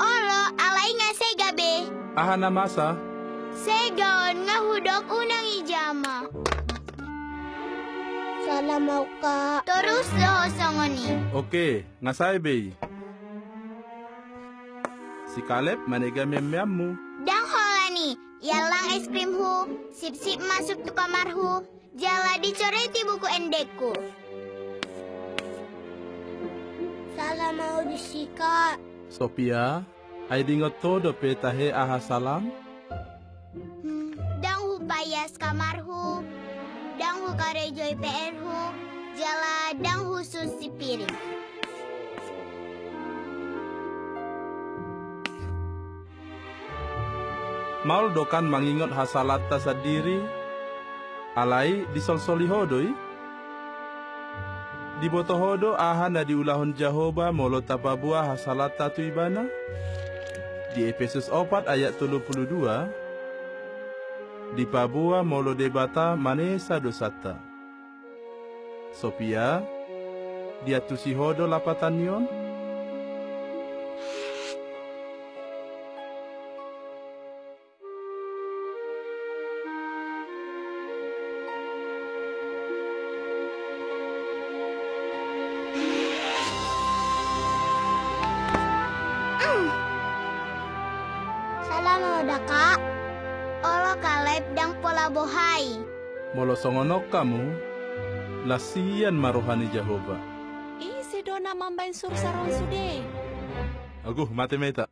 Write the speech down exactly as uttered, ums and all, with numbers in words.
Olo, alai nga sega be. Aha na masa? Sega on nga hudok unang i jama. Salam au, Kak. Torus do ho songon i. Oke, nga sae be i. Si Kaleb manega meammeammu. Ndang holan i, iallang es krimhu, sipsip masuk tu kamarhu, jala dicoreti buku endengku. Salam au disi, Kak. Sofia, ai diingot ho dope tahe aha salam? Hmm, ndang hupaias kamarhu, ndang hukarejoi P R-hu, jala ndang hususi piring. Maol do kan mangingot hasalaanta sandiri, alai disolsoli ho do i? Diboto ho do aha na diulahon Jahowa molo tapaboa hasalaanta tu Ibana? Di Epesus opat ayat tolu pulu dua, dipaboa molo Debata manesa dosanta. Sofia, diantusi ho do lapatan ni on? Salam au da, Kak. Olo Kaleb, ndang pola boha i. Molo songon on hamu, las hian ma roha ni Jahowa. Ise do na mambahen sursar on sude? Aguh, mate ma hita.